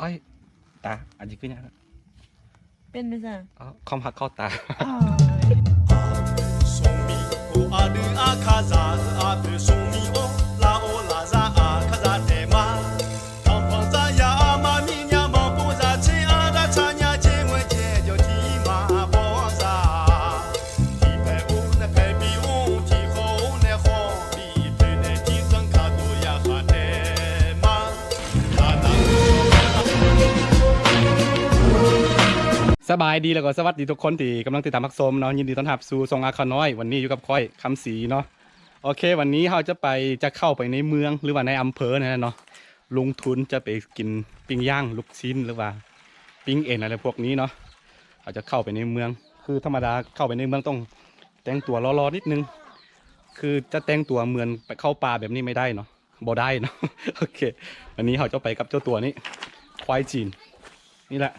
ອ້ອຍ ຕາ ອັນນີ້ຄືຫຍັງ? ເປັນໄປຊັ້ນ ອໍ ຄວາມຮັກເຂົ້າຕາ. ສະບາຍດີ ແລ້ວກໍສະຫວັດດີທຸກຄົນທີ່ກຳລັງຕິດຕາມຮັບຊົມເນາະ, ຍິນດີຕ້ອນຮັບສູ່ຊ່ອງອາຄານ້ອຍ. ວັນນີ້ຢູ່ກັບຂ້ອຍ ຄຳສີເນາະ. ໂອເຄ ວັນນີ້ເຮົາຈະໄປ ຈະເຂົ້າໄປໃນເມືອງ ຫຼືວ່າໃນອຳເພີນັ້ນແຫຼະເນາະ, ລົງທຶນຈະໄປກິນປີ້ງຍ່າງ ລູກຊີ້ນ ຫຼືວ່າປີ້ງເອັນ ອະໄລພວກນີ້ເນາະ. ເຮົາຈະເຂົ້າໄປໃນເມືອງ ຄືທຳມະດາເຂົ້າໄປໃນເມືອງຕ້ອງແຕ່ງຕົວຫຼໍ່ໆນິດໜຶ່ງ, ຄືຈະແຕ່ງຕົວເໝືອນໄປເຂົ້າປ່າແບບນີ້ໄມ່ໄດ້ເນາະ. ບໍ່ໄດ້ເນາະ. ໂອເຄ ວັນນີ້ເຮົາຈະໄປກັບເຈົ້າຕົວນີ້ ຄວາຍຈີນ ນີ້ແຫຼະ.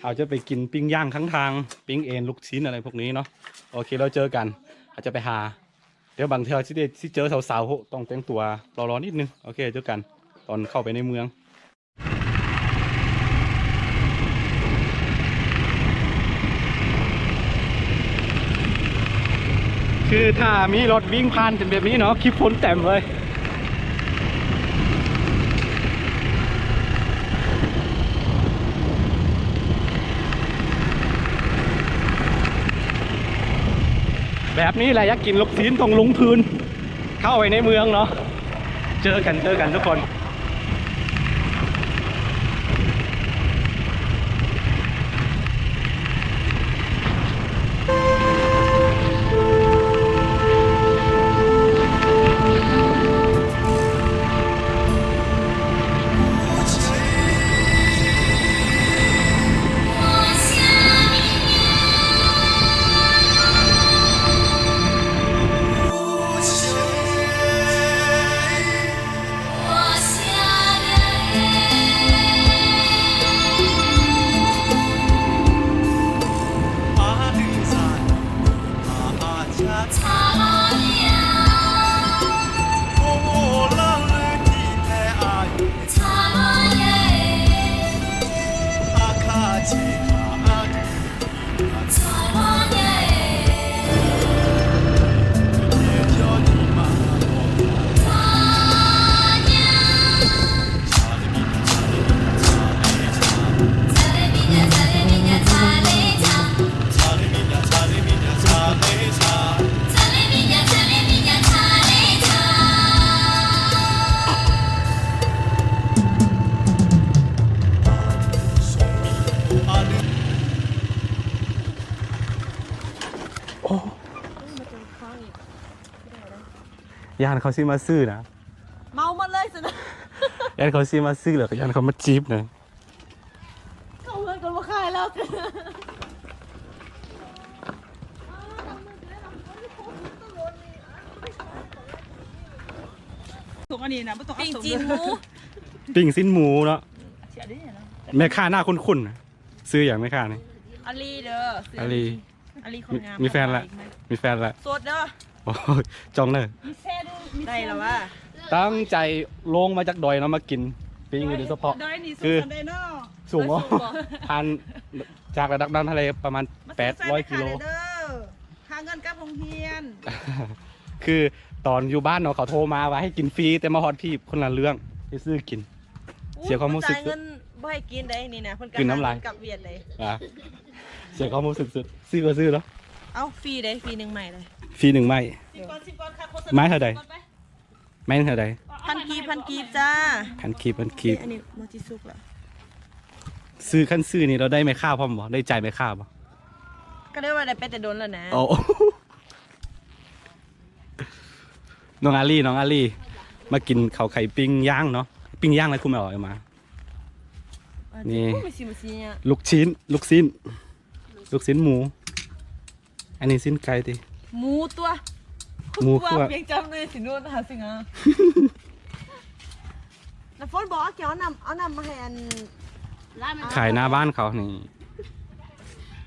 ເຮົາຈະໄປກິນປີ້ງຍ່າງຂ້າງທາງ ປີ້ງເອັນ ລູກຊີ້ນ ອະໄລພວກນີ້ເນາະ. ໂອເຄ ແລ້ວເຈີກັນ. ເຮົາຈະໄປຫາ ດຽວບາງເທື່ອຊິໄດ້ ຊິເຈີສາວໆ ຕ້ອງແຕ່ງຕົວຫຼໍ່ໆນິດໜຶ່ງ. ໂອເຄ ເຈີກັນຕອນເຂົ້າໄປໃນເມືອງ. ຄືຖ້າມີລົດວິ່ງຜ່ານເປັນແບບນີ້ເນາະ ຂີ້ຝຸ່ນເຕັມເລີຍ. ແບບນີ້ແຫຼະ ຢາກກິນລູກຊີ້ນ ຕ້ອງລົງທຶນເຂົ້າໄປໃນເມືອງເນາະ. ເຈີກັນ ເຈີກັນທຸກຄົນ. ໂອ້ ຢ້ານເຂົາຊິມາຊື້ນະ. ເມົາໝົດເລີຍຊັ້ນນະ. ຢ້ານເຂົາຊິມາຊື້ ແລ້ວກໍຢ້ານເຂົາມາຈີບນະ. ເຂົ້າເຮືອນກໍບໍ່ຂາຍແລ້ວ. ທຸກອັນນີ້ນະ ບໍ່ຕ້ອງເອົາ ປີ້ງຊີ້ນໝູ ປີ້ງຊີ້ນໝູເນາະ. ແມ່ຄ້າໜ້າຄຸ້ນໆນະ. ຊື່ຫຍັງແມ່ຄ້ານີ້? ອາລີເດີ. ອາລີ. ອາລີຄົນງາມ ມີແຟນລະ? ມີແຟນລະ? ໂສດເດີ. ໂອ້ຍ ຈ້ອງເດີ. ມີແຟນ ໄດ້ລະວະ. ຕັ້ງໃຈລົງມາຈາກດອຍເນາະ ມາກິນປີ້ງໂດຍສະເພາະ. ດອຍນີ້ສູງສ່ຳໃດເນາະ? ສູງບໍ່? ຜ່ານຈາກລະດັບນ້ຳທະເລປະມານແປດຮ້ອອຍກິໂລ. ຫາເງິນກັບໂຮງຮຽນ. ຄືຕອນຢູ່ບ້ານເນາະ ເຂົາໂທມາວ່າໃຫ້ກິນຟຣີ ແຕ່ມາຮອດພີ້ຄົນລະເລື່ອງ ໄດ້ຊື້ກິນ. ເສຍຄວາມຮູ້ສຶກ. ຈ່າຍເງິນບໍ່ໃຫ້ກິນໄດ໋ນີ້ນະ ເພິ່ນກໍ ກືນນ້ຳລາຍ ຫາເງິນກັບຫວຽດເດ້. ອ່າ ເສຍຄວາມຮູ້ສຶກສຸດ. ຊື້ກໍຊື້ເນາະ. ເອົ້າ ຟຣີເດ້ ຟຣີໜຶ່ງໄມ້ເດ້. ຟຣີໜຶ່ງໄມ້. ໄມ້ເທົ່າໃດ? ໄມ້ເທົ່າໃດ? ພັນກີບ ພັນກີບຈ້າ. ພັນກີບ ພັນກີບ. ອັນນີ້ບໍ່ຊິສຸກລະ. ຊື້ ຄັນຊື້ນີ້ລາວໄດ້ແມ່ຄ້າພ້ອມບໍ່? ໄດ້ຈ່າຍແມ່ຄ້າບໍ່? ກໍໄດ້ວ່າໄດ້ໄປແຕ່ດົນແລ້ວນະ. ໂອ້ ນ້ອງອາລີ ນ້ອງອາລີ ມາກິນເຂົ້າໄຂ່ປີ້ງຍ່າງເນາະ. ປີ້ງຍ່າງແລ້ວຄຸມເອົາມາ. ນີ້ ລູກຊີ້ນ ລູກຊີ້ນ ລູກຊີ້ນໝູ. ອັນນີ້ຊີ້ນໄກ່ຕິ? ໝູຕົວະ. ໝູຕົວະ. ວຽງຈັນເລີຍຊິໂນນຫາຊິງາ. ນ້ຳຝົນບອກ ເອົາແກ້ວນ້ຳ ເອົານ້ຳມາໃຫ້ອັນ ຂາຍໜ້າບ້ານເຂົານີ້.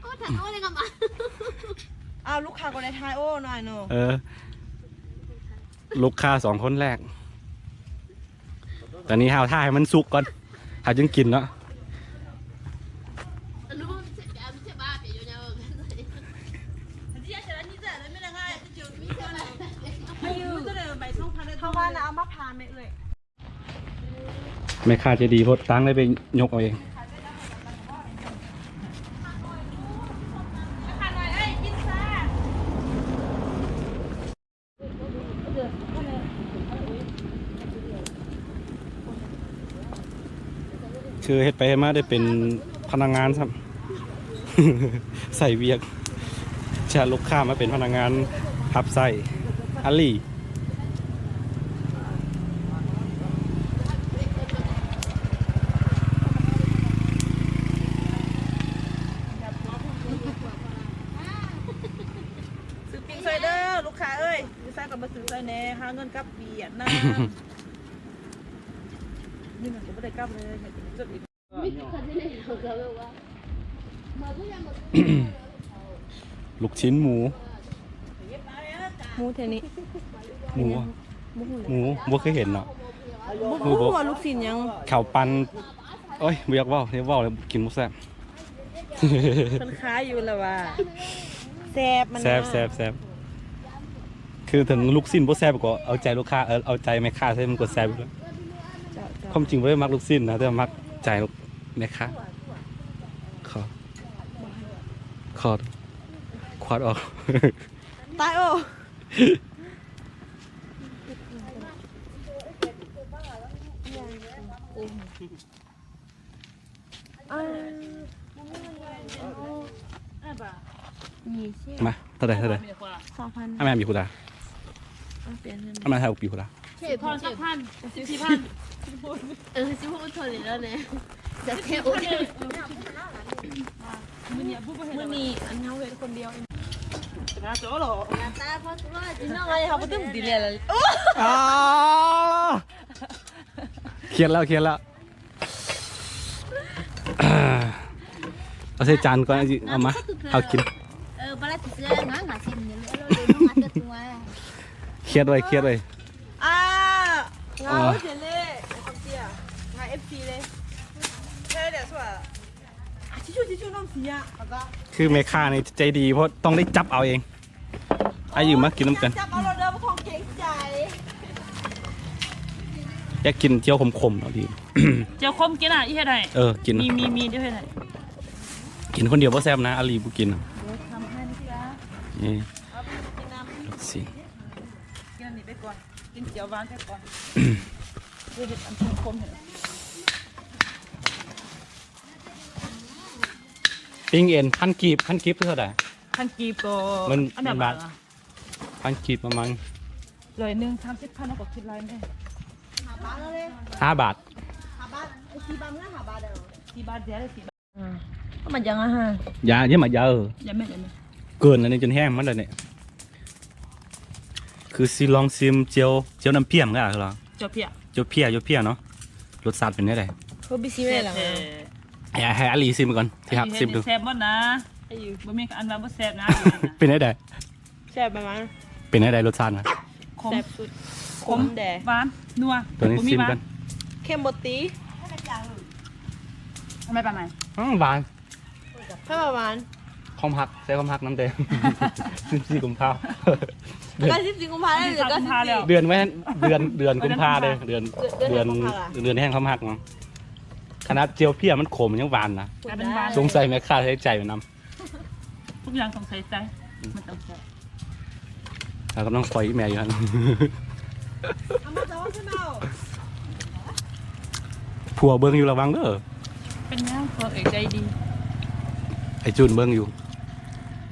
ໂອ້ ຖ້າເອົາເລີຍກັບ ອ້າວ ລູກຄ້າກໍໄດ້ຖ່າຍ. ໂອ້ ນ້ອຍເນາະ. ເອີ ລູກຄ້າສອງຄົນແລກ. ຕອນນີ້ເຮົາຖ້າໃຫ້ມັນສຸກກ່ອນ. ຫາຈັ່ງກິນເນາະ. ເຮົາວ່ານະ ເອົາມາຜ່າແມ່ເອື້ອຍ. ແມ່ຄ້າໃຈດີໂພດ ຕັ້ງໄດ້ໄປຍົກເອົາເອງ. ຄືເຮັດໄປເຮັດມາໄດ້ເປັນພະນັກງານຊ້ຳ ໃສ່ວຽກ ຈາກລູກຄ້າມາເປັນພະນັກງານຮັບໃຊ້ອາລີ. ຊື້ປີ້ງຊ່ອຍເດີລູກຄ້າເອີຍ ຢູ່ໃສກໍມາຊື້ຊ່ອຍແດ່ ຫາເງິນກັບຫວຽດນາມ. ນີ້ມັນກໍບໍ່ໄດ້ກັບເລີຍ ໃຫ້ເກັບຈົດອີກ. ລູກຊິ້ນໝູ. ໝູແຖວນີ້. ໝູ ໝູ ບໍ່ເຄີຍເຫັນເນາະ. ບໍ່ຮູ້ວ່າລູກຊິ້ນຫຍັງ ເຂົາປັ່ນ. ໂອ້ຍ ບໍ່ຢາກເວົ້າ ເວົ້າແລ້ວກິນບໍ່ແຊບ. ເພິ່ນຂາຍຢູ່ລະວ່າ ແຊບ ມັນ ແຊບ ແຊບ ແຊບ. ຄືເຖິງລູກຊິ້ນບໍ່ແຊບກໍເອົາໃຈລູກຄ້າ ເອີ ເອົາໃຈແມ່ຄ້າໃສ່ມັນກໍແຊບຢູ່ແລ້ວ. ເຈົ້າ ເຈົ້າ. ຄວາມຈິງບໍ່ໄດ້ມັກລູກຊິ້ນນະ ແຕ່ມັກໃຈແມ່ຄ້າ. ຂໍ ຂໍ ຂວາດອອກ. ຕາຍໂອ້. ມາ ເທົ່າໃດ ເທົ່າໃດ? ສອງພັນ. ອາແມ່ມີຄູດາ ອາແມ່ໃຫ້ອອກປີຄູດາ. ສິບພັນ ສິບພັນ ເອີ ຊິບໍ່ອົດທົນແລ້ວແນ່. ຈະແທ້ອົດ ມື້ນີ້ ມື້ນີ້ອັນເຮົາເຮັດຄົນດຽວ. ໜ້າໂຈໂລ ໜ້າຕາພໍສຸດ ພີ່ນ້ອງເອີຍ ເຮົາບໍ່ຕື່ມດີແລ້ວ. ອໍ ຄຽດແລ້ວ ຄຽດແລ້ວ. ເອົາໃສ່ຈານກ່ອນ ເອົາມາ ເຮົາກິນ. ເອີ ບໍ່ໄດ້ເຊື່ອຫຍັງຫາຊິມນີ້ເລີຍ ເອົາເລີຍ ມາເຕີຕົວ. ຄຽດໄວ້ ຄຽດໄວ້. ອ່າ ເຫງົາເສຍເລີຍ ຂອບເສຍ ຫາເອັຟຊີເລີຍ. ແທ້ແດ່ສວຍ ອາ ທິຊູ ທິຊູ ນ້ອງເສຍ. ຄືແມ່ຄ້ານີ້ໃຈດີ ເພາະຕ້ອງໄດ້ຈັບເອົາເອງ. ອາ ຢູ່ມາກິນນຳກັນ. ຈັບເອົາໂລດເດີ ບໍ່ຕ້ອງເກງໃຈ. ຢາກກິນຈ່ຽວຂົມໆເນາະ ດີ. ຈ່ຽວຂົມກິນອະ ອີເຮັດໃຫ້. ເອີ ກິນ. ມີ ມີ ມີ ດຽວເຮັດໃຫ້. ກິນຄົນດຽວບໍ່ແຊບນະ ອາລີບໍ່ກິນ. ເອີ ທຳໃຫ້ນະຈ໊ະ. ນີ້ ເອົາໄປກິນນ້ຳ ລູກຊິ້ນ. ກິນອັນນີ້ໄປກ່ອນ ກິນຈ່ຽວຫວານໄປກ່ອນ. ດຽວເຮັດອັນຂົມໆໃຫ້. ປີ້ງເອັນ ພັນກີບ ພັນກີບເທົ່າໃດ? ພັນກີບກໍ ມັນ ອັນນັ້ນ ມັນບາດ ບາດ ພັນກີບປະມານ ຮ້ອຍໜຶ່ງ ສາມສິບພັນ ເຮົາກໍຄິດຫຼາຍແມ່ນ. ຫ້າບາດ ຫ້າບາດ ຫ້າບາດ ສີ່ບາດ ຫ້າບາດເດີ ສີ່ບາດເດ ສີ່ບາດ. ອ່າ ມັນຍັງອາຫານ ຢ່າ ຢ່າມາເຢີ ຢ່າແມ່ນ ຢ່າແມ່ນ ເກີນແລ້ວນີ້ ຈົນແຫ້ງມັນແລ້ວນີ້. ຄືຊິລອງຊິມຈ່ຽວ ຈ່ຽວນ້ຳພຽມກໍລະ ຈ່ຽວເພຍ ຈ່ຽວເພຍ ຈ່ຽວເພຍເນາະ ລົດຊາດເປັນແນວໃດ? ເຮົາໄປຊິມໄດ້ລະ ໃຫ້ ໃຫ້ອາລີຊິມກ່ອນ ທີ່ຮັກຊິມດູ. ແຊບໝົດນະ ບໍ່ມີອັນວ່າບໍ່ແຊບນະ. ເປັນແນວໃດ? ແຊບປະມານ ເປັນແນວໃດລົດຊາດນະ? ຂົມ ແຊບສຸດ ຂົມແດ່ ຫວານ ນົວ ໂຕນີ້ຊິມກ່ອນ. ເຄັມບໍ່ຕີ ທຳໄມປານໃດ? ອືມ ຫວານ ເພິ່ນວ່າຫວານ ຄວາມຮັກ ໃຊ້ຄວາມຮັກນຳແດ່. ສິບສີ່ກຸມພາ ເດືອນ ໃກ້ສິບສີ່ກຸມພາແລ້ວ ເດືອນ ເດືອນແມ່ນ ເດືອນ ເດືອນກຸມພາເດ້ ເດືອນ ເດືອນ ເດືອນແຫ່ງຄວາມຮັກເນາະ. ຂະໜາດຈ່ຽວເພຍມັນຂົມຍັງຫວານນະ ກາຍເປັນຫວານ. ສົງໄສແມ່ຄ້າໃຊ້ໃຈມັນນຳ. ທຸກຢ່າງຕ້ອງໃສ່ໃຈ ມັນຕ້ອງໃສ່. ເຮົາກຳລັງປ່ອຍອີ່ແມ່ຢູ່ຫັ້ນ ຜົວເບິ່ງຢູ່ ລະວັງເດີ. ເປັນຫຍັງ ຜົວເອກໃຈດີ. ໄອ້ຈຸນເບິ່ງຢູ່.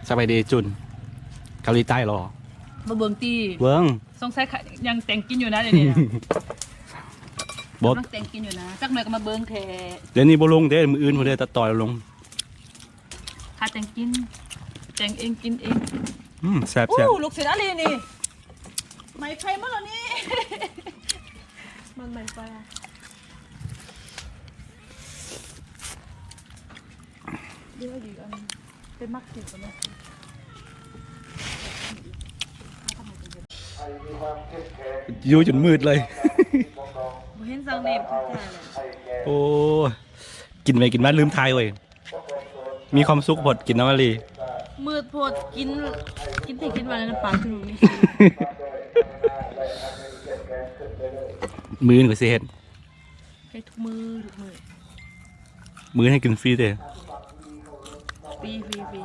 ສະບາຍດີຈຸນ ເກົາຫຼີໃຕ້ຫຼໍ່. ມາເບິ່ງຕິ ເບິ່ງ ສົງໄສຍັງແຕ່ງກິນຢູ່ນະດຽວນີ້ນະ. ບໍ່ ຍັງແຕ່ງກິນຢູ່ນະ ຈັກໜ່ອຍກໍມາເບິ່ງແທ້. ດຽວນີ້ບໍ່ລົງເດ້ ມື້ອື່ນພຸ້ນເດ້ ຕັດຕໍ່ລົງ. ຫາແຕ່ງກິນ ແຕ່ງເອງກິນເອງ. ອືມ ແຊບໆ. ໂອ້ ລູກຊິ້ນອາລີນີ້ ໄໝ້ໄຟໝົດແລ້ວນີ້ ມັນໄໝ້ໄຟອະ. ເດ ຢູ່ອັນ ໄປໝັກກິນກັນນະ ຢູ່ຈົນມືດເລີຍ. ບໍ່ເຫັນສັ່ງເນມເຂົາເຈົ້າເລີຍ. ໂອ້ ກິນໄປກິນມາລືມຖ່າຍເວີຍ. ມີຄວາມສຸກໂພດ ກິນນຳອາລີ. ມືດໂພດ ກິນ ກິນແທ້ກິນວ່າ ນ້ຳປາຄືບໍ່ມີ. ມື້ອື່ນຂ້ອຍຊິເຮັດ ເຮັດທຸກມື້ ທຸກມື້. ມື້ອື່ນໃຫ້ກິນຟຣີເດ້. ຟຣີ ຟຣີ ຟຣີ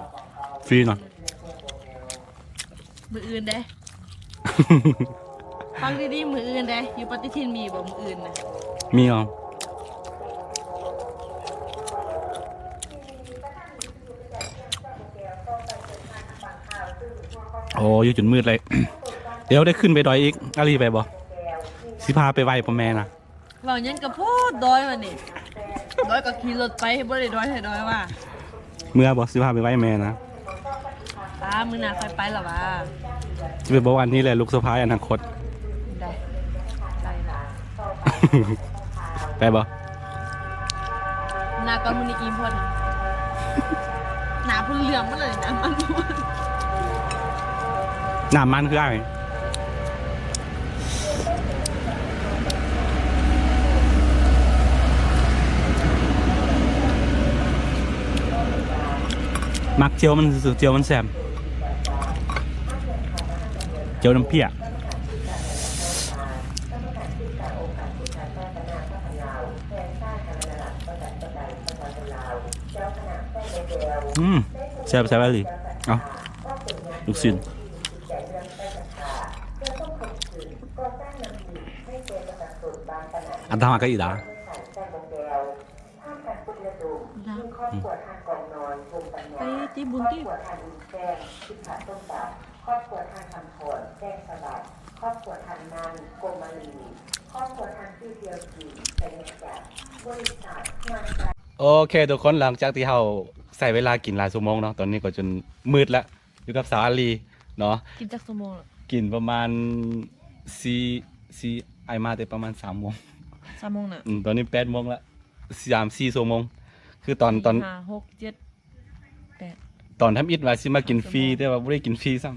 ຟຣີເນາະ. ມື້ອື່ນເດ້ ຟັງດີໆ ມື້ອື່ນເດ້ ຢູ່ປະຕິທິນມີບໍ່ມື້ອື່ນນະ? ມີເອົາ. ໂອ້ ຢູ່ຈົນມືດເລີຍ. ດຽວໄດ້ຂຶ້ນໄປດອຍອີກ. ອາລີໄປບໍ່? ຊິພາໄປໄຫວ້ພໍ່ແມ່ນະ. ເວົ້າຫຍັງກະໂພດ ດອຍວ່ານີ້ ດອຍກະຂີ່ລົດໄປ ບໍ່ໄດ້ດອຍໃຫ້ດອຍວ່າ. ເມືອບໍ່? ຊິພາໄປໄຫວ້ແມ່ນະ. ອາ ມື້ໜ້າຄ່ອຍໄປລະຫວາ. ຊິໄປບອກອັນນີ້ແຫຼະ ລູກສະໃພ້ອະນາຄົດ. ໄດ້ ໄດ້ລະ. ໄດ້ບໍ່? ໜ້າກ່ອນມື້ນີ້ອີ່ມໂພດ ໜ້າພຸ້ນເຫຼືອງໝົດເລີຍ ໜ້າມັນ. ໜ້າມັນຄືອ້າຍ ມັກຈຽວມັນ ຈຽວມັນແຊບ ຈຽວນ້ຳເພ້ຍ. ອືມ ແຊບ ແຊບອີ່ຫຼີ. ເອົາ ລູກຊີ້ນ ອັນທຳມາກະອີດາ. ໄປຕິບຸນຕິ ຄອບຄົວທ່ານຄຳພອນ ແສງສະຫວັດ ຄອບຄົວທ່ານມັນ ກົມມະລີ ຄອບຄົວທ່ານຊື່ທຽວຈີນ ໄຊຍະຈັນ ບໍລິສັດ ໂອເຄທຸກຄົນ ຫຼັງຈາກທີ່ເຮົາໃຊ້ເວລາກິນຫຼາຍຊົ່ວໂມງເນາະ ຕອນນີ້ກໍຈົນມືດລະ ຢູ່ກັບສາວອາລີເນາະ. ກິນຈັກຊົ່ວໂມງລະ? ກິນປະມານສີ່ ສີ່ ອ້າຍມາແຕ່ປະມານສາມໂມງ ສາມໂມງນະ. ອືມ ຕອນນີ້ແປດໂມງລະ ສາມສີ່ຊົ່ວໂມງ. ຄືຕອນ ສີ່ ຕອນ ຫ້າ ຫົກ ເຈັດ ແປດ ຕອນທຳອິດວ່າຊິມາກິນຟຣີ ແຕ່ວ່າບໍ່ໄດ້ກິນຟຣີຊ້ຳ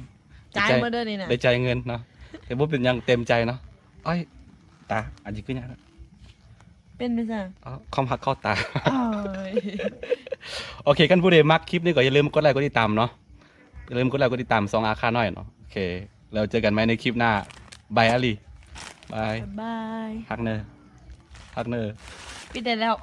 ຈ່າຍໝົດເດີນີ້ນະ ໄດ້ຈ່າຍເງິນເນາະ. ແຕ່ບໍ່ເປັນຫຍັງ ເຕັມໃຈເນາະ. ໂອ້ຍ ຕາ ອັນນີ້ຄືຫຍັງ ເປັນໄປຊະ ຄວາມຮັກເຂົ້າຕາ. ໂອເຄ ຄັນຜູ້ໃດມັກຄລິບນີ້ກໍຢ່າລືມກົດໄລກົດຕິດຕາມເນາະ. ຢ່າລືມກົດໄລກົດຕິດຕາມຊ່ອງອາຄານ້ອຍເນາະ. ໂອເຄ ແລ້ວເຈີກັນໃໝ່ໃນຄລິບໜ້າ. ບາຍອາລີ ບາຍ ບາຍ ຮັກເນີ ຮັກເນີ. ປິດໄດ້ແລ້ວ.